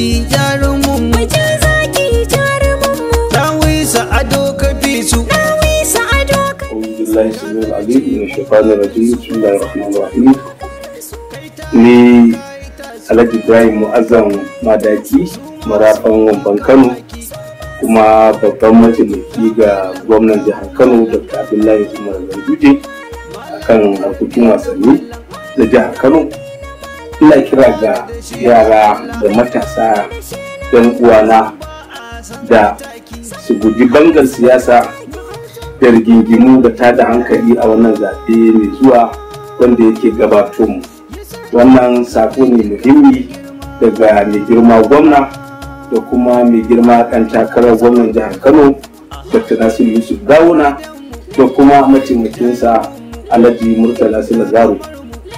zaki jarumin mu. Ja zaki jarumin mu. Dawisa ado ka fi su. Dawisa ado ka أعوذ بالله السميع العليم من الشيطان الرجيم، بسم الله الرحمن الرحيم. Ni Alhaji Ibrahim Mu'azzam Madaki, Marafan Wamban Kano, kuma babban mataimaki ga gwamnan jihar Kano, Dr. Abdullahi Umar Ganduje, akan harkokin wasanni na jihar Kano. Ina kira ga yara da matasa 'yan uwana da su guji bangar siyasa da rigingimu da tada hankali a wannan zaɓe mai zuwa wanda yake gabato mu. Wannan sako ne muhimmi daga mai girma gwamna da kuma mai girma ɗan takarar gwamnan jihar Kano, Dr. Nasiru Yusuf Gawuna, da kuma mataimakinsa Alhaji Murtala Silazaro,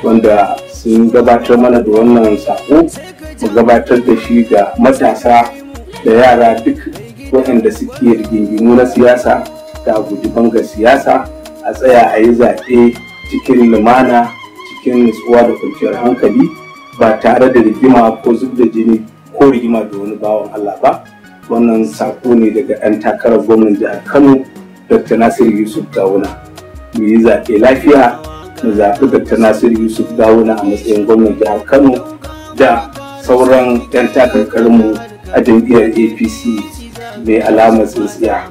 wanda sun gabatar mana da wannan sako mu gabatar da shi ga matasa da yara duk waɗanda suke rigingimu na siyasa, da guji bangar siyasa, a tsaya a yi zaɓe cikin lumana, cikin nutsuwa da kwanciyar hankali, ba tare da rigima ko zub da jini ko rigima da wani bawan Allah ba. Wannan sako ne daga ɗan takarar gwamnan jihar Kano, Dr. Nasiru Yusuf Gawuna. Mu yi zaɓe lafiya, mu zaɓi Dr. Nasiru Yusuf Gawuna a matsayin gwamnan jihar Kano da sauran 'yan takarkarinmu a jam'iyyar APC mai alamar tsintsiya.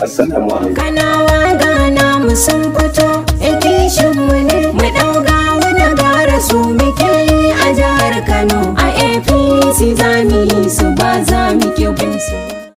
Assalamu alaikum. Kanawa gana mu sun fito, yan kishin mu ne. Mu ɗauga wani gara su muke yi a jihar Kano. A APC za mu yi su, ba za mu ki bin su.